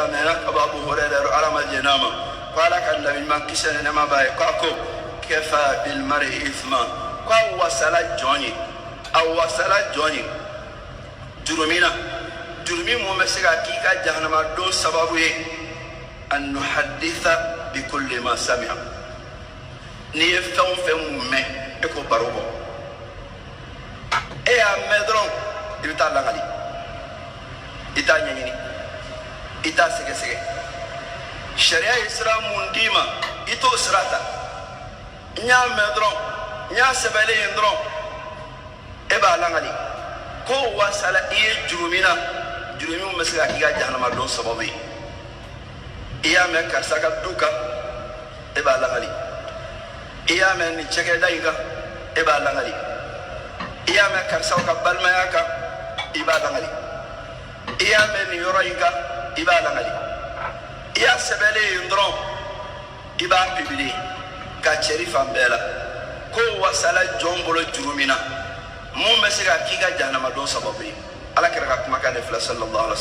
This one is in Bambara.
kira mɛnna ka bɔ Abu Hurayra yɔrɔ, Ala ma jɛn'a ma, ko Ala ka nabi ɲuman, kisi ni nɛɛma b'a ye, ko a ko kafa bil mar'i ithma, ko a wasala jɔn ye, a wasala jɔn ye jurumi na, jurumi mun bɛ se ka k'i ka jahanama don sababu ye, an yuhadditha bi kulli ma sami'a, n'i ye fɛn o fɛn mun mɛn, e k'o baro bɔ. E y'a mɛn dɔrɔn, i bɛ taa lakali, i t'a ɲɛɲini, i t'a sɛgɛsɛgɛ. Sariya ye sira mun d'i ma, i t'o sira ta. N y'a mɛn dɔrɔn, n y'a sɛbɛnlen ye dɔrɔn, e b'a lakali. K'o wasala i ye jurumi na, jurumi min bɛ se ka k'i ka jahanama don sababu ye. I y'a mɛn karisa ka du kan, e b'a lakali. I y'a mɛn nin cakɛda in kan, e b'a lakali. I y'a mɛn karisaw ka balimaya kan, i b'a lakali. I y'a mɛn nin yɔrɔ in kan, i b'a lakali. I y'a sɛbɛnlen ye dɔrɔn, i b'a publier ka cɛri fan bɛɛ la. K'o wasala jɔn bolo jurumi na mun bɛ se ka k'i ka jahanama don sababu ye. Ala kira ka kumakan de filɛ, sallallahu alaihi.